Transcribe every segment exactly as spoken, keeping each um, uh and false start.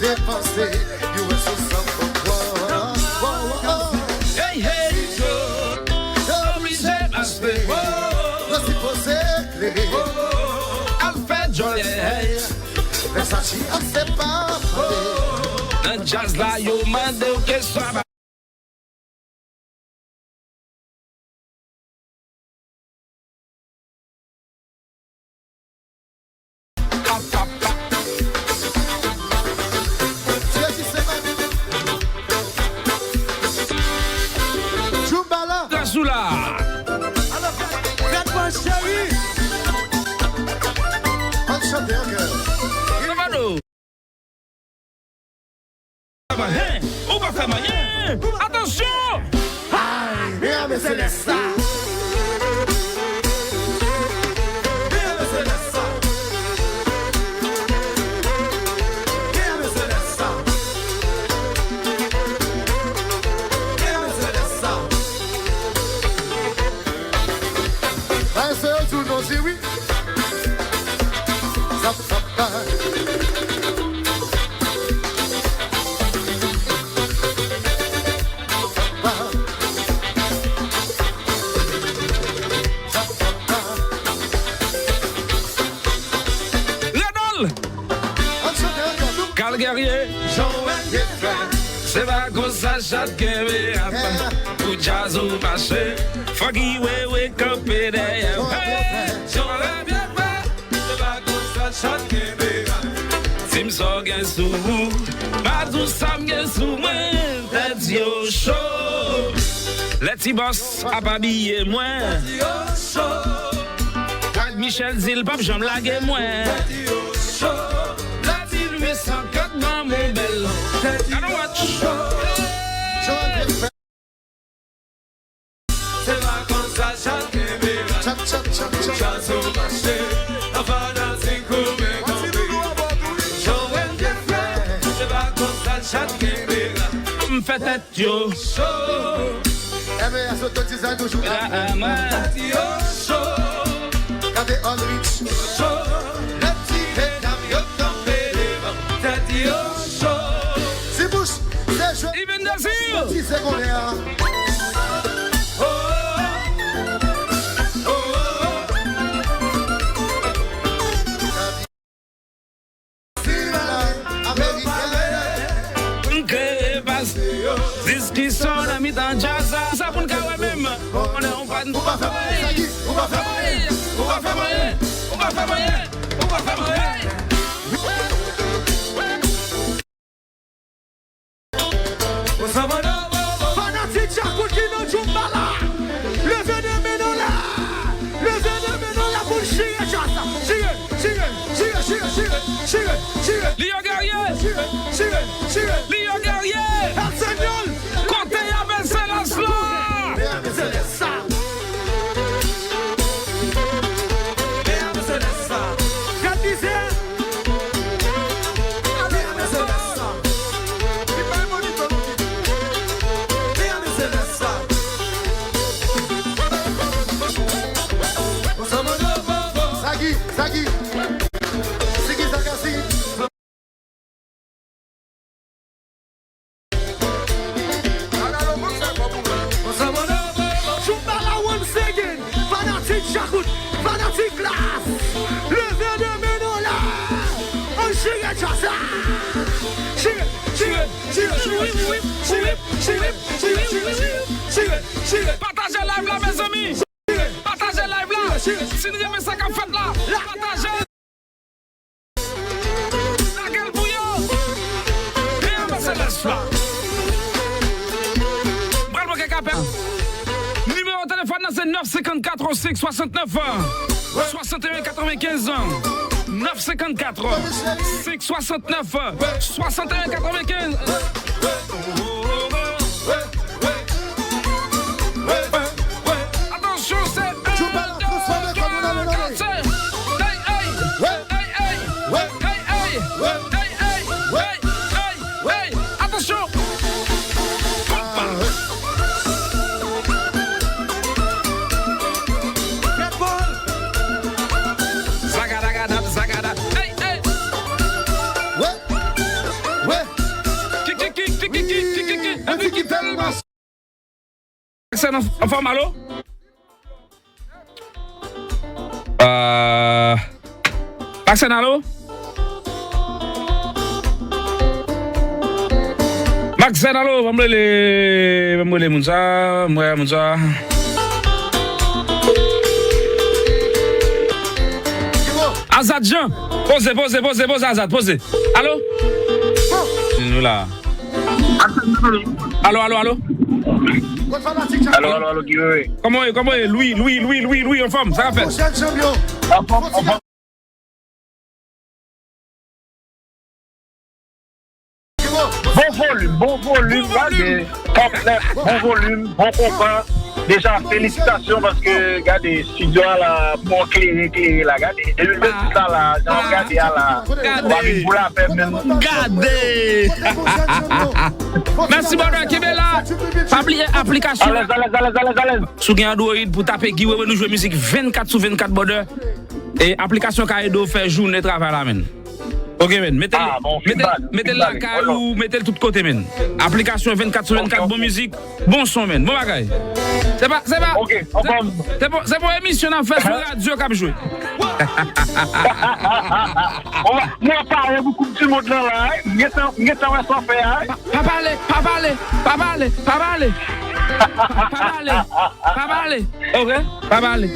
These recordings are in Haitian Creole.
Depanse, you wè sou san fò. Hey, hey, yo, yo oblije mache. Yo sipoze klere. Al fè djòlè. Versace ap se pa pale. Nan djaz la, yo mande w kesyon. Djoumbala. Gasou la. Alò, fèt mwen cheri. Ann chante ankò. Travado. Ou pa fè m anyen. Atansyon! Ay, men se lè sa. Ay, se yo di w non, di wi. Zap, zap, pa. Radòl! Kal Guerrier. Jan w wè l ye frè. Se pa konsa chat kenbe rap. Pou djaz ou mache. Fòk I wewe kanpe dèyè w. Hey! Jan w wè l ye frè. Se pa konsa chat kenbe rap. Di m sa w gen sou ou. M a di w sa m gen sou mwen. Tèt yo cho. Lè Ti Bòs ap abiye mwen. Tèt yo cho. Brad Michel di l p ap janm lage mwen. Tèt yo cho. Lè Ti Lwi san kat granmoun bèl. Tèt yo cho. Se pa konsa chat kenbe la. Chat, chat, chat, chat. Djaz ou mache, nan fanatik ou men kanpe. Jan w wè m byen fè, se pa konsa chat kenbe la. M fè tèt yo cho. M S Auto Design toujou la. Tèt yo cho. Gade All Rich. Cho. Lè ti medam yo kanpe devan. Tèt yo cho. Ti bouch, se jwe. Even Désir. Ti se konnen an. Oh, oh, oh, oh. M kreye pas diskisyon nan mitan djaz la. Sa pou n ka wè menm. Konnen ou pa, ou pa fè mwen anyen. Ou pa fè mwen anyen. Ou pa fè mwen anyen. Ou pa fè mwen anyen. Ou pa fè mwen anyen. Fanatik Djakout ki nan Djoumbala, leve de men nou la. Leve de men nou la pou n chire djaz la. Chire, chire, chire. Lio Guerrier. Chire, chire, chire. Lio Guerrier. El Señor. Kote y ap Excellence la? Gad mizè. Sagi, Sagi. Sigi, Sagi, Sigi. Djoumbala once again. Fanatik Djakout, fanatik Klass. Leve de men nou la. Ann chire djaz la. Chire, chire, chire, chire, chire. Pataje live la, mezanmi. Pataje live la. Si n renmen sa k ap fèt la, pataje. Lage l pou yo. Byen, Mercedes la. Pral manke kapèl. Nimewo telefòn nan se nèf senkannkat senk swasantnèf swasannteyen katrevenkenz. Nèf senkannkat senk swasantnèf swasannteyen katrevenkenz. Atansyon, se un, deux, quatre. Hey, hey. Hey, hey. Hey, hey. Hey, hey. Hey, hey. Atansyon. Red Bull. Zagadagadab, zagada. Hey, hey. Wè. Maxène anfòm, alo? Euh, Maxène, alo? Maxène, alo? Ban m rele, ban m rele moun sa, m wè moun sa. Azad Jean, poze, poze, poze, poze, Azad, poze. Alo? Nou la. Alo, alo, alo. Alo, alo, alo, Guy Wewe. Kòman w ye, kòman w ye? Lwi, Lwi, Lwi, Lwi, Lwi, anfòm, sa k ap fèt? Anfòm, anfòm. Bon volim, bon volim, gade. Top nèf, bon volim, bon konpa. Deja, felisitasyon paske, gade, estidyo a la, bon klere, klere la, gade. De mil vennsis la, la, jan w gade a la. Gade. W a vin pou lapè menm. Gade. Mèsi, brother, kenbe la. Pa bliye aplikasyon. Alèz, alèz, alèz, alèz, alèz. Si w gen Android, pou tape Guy Wewe, nou jwe mizik vennkat sou vennkat, brother. E aplikasyon ka ede w fè jounen travay la, menn. Ok, menn. Mete l, ah, bon, mete, feedback, mete l feedback, lakay ou, mete l tout kote, menn. Aplikasyon vennkat sou vennkat, ok, bon mizik, bon son, menn. Bon bagay. Se pa, se pa, ok, se, anfòm. Se pa, se pa emisyon n ap fè sou radyo k ap jwe. Mwen pare pou Koup di Mond lan la, wi. M gentan, m gentan wè sa w fè a, wi. Pa, pa pale, pa pale, pa pale, pa pale. Pa, pa pale, pa pale. Ok, pa pale.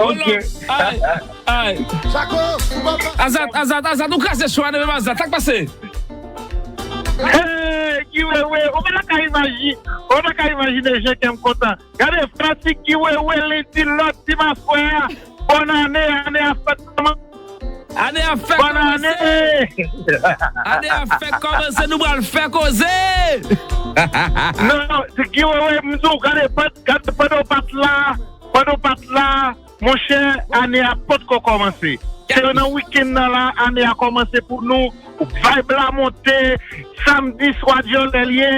Ok. Ay, ay. Azad, Azad, Azad, ou kraze cho a, menm Azad, sa k pase? Hey, Guy Wewe, ou pa ta ka imaji-, ou pa ta ka imajine jan kè m kontan. Gade, fanatik Guy Wewe, li di lòt ti maswè a, bòn ane, ane a fèk kòmanse. Ane a fèk kòmanse. Bòn ane. Ane a fèk kòmanse, nou pral fè koze. Non, se Guy Wewe, m di w, gade, pand-, gade, pandan w pa t la, pandan w pa t la, monchè, ane a potko kòmanse. Se nan wikenn nan la, ane a kòmanse pou nou. Vibe la monte, samdi swa dyòlè l ye,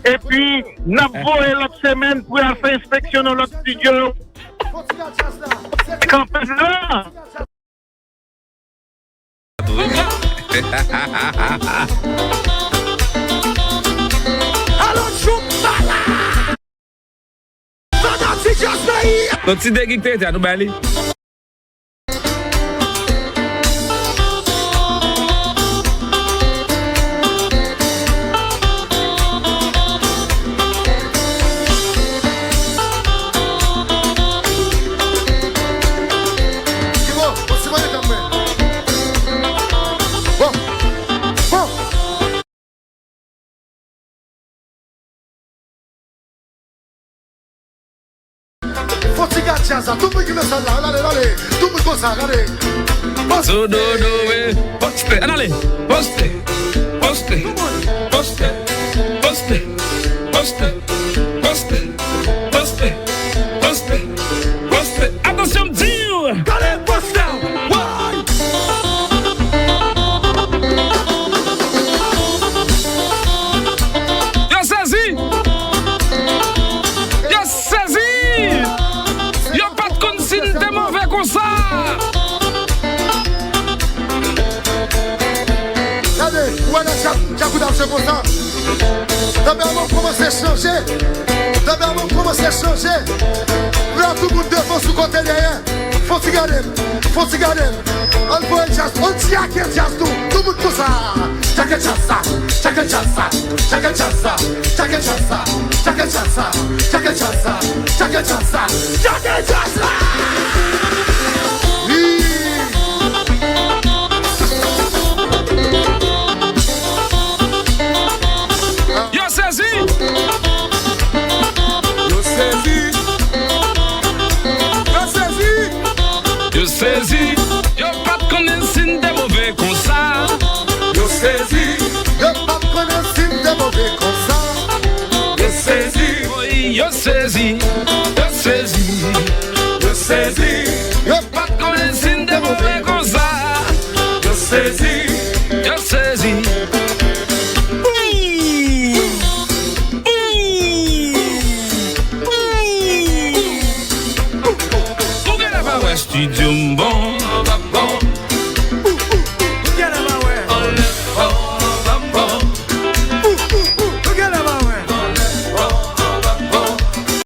epi n ap voye lòt semèn pou y al fè enspeksyon nan lòt estidyo. Kanpaj la. Alò, Djoumbala! Fanatik Jazz Peyi! Yon ti degik tete a, nou bay li. Fò ti gad djaz la, tout moun ki nan sal la, ale, ale, tout moun konsa, gade. Poste. Sou do, do, we, poste. Ann ale. Poste, poste, poste, poste, poste, poste, poste, poste, poste. Atansyon, m di w. Gade poste. Woy! Yo sezi! Yo sezi! Yo pa t konn si n te move konsa! Gade, ou wè lè djab, djab ou t ap jwe konsa. Tanperaman kòmanse chanje. Tanperaman kòmanse chanje. Pran tout moun devan sou kote dèyè. Fò ti gade m, fò ti gade m. Ann voye djaz, ann tchake djaz tou. Tout moun konsa. Tchake djaz la, tchake djaz la, tchake djaz la, tchake djaz la, tchake djaz la, tchake djaz la, tchake djaz la, tchake djaz la. Wi. Yo sezi! Yo sezi! Yo sezi! Yo sezi! Yo pa t konnen si n te move konsa. Yo sezi! Yo pa t konnen si n te move konsa. Yo sezi! Wi, yo sezi! Yo sezi! Yo sezi! Yo pa t konnen si n te move konsa. Yo sezi!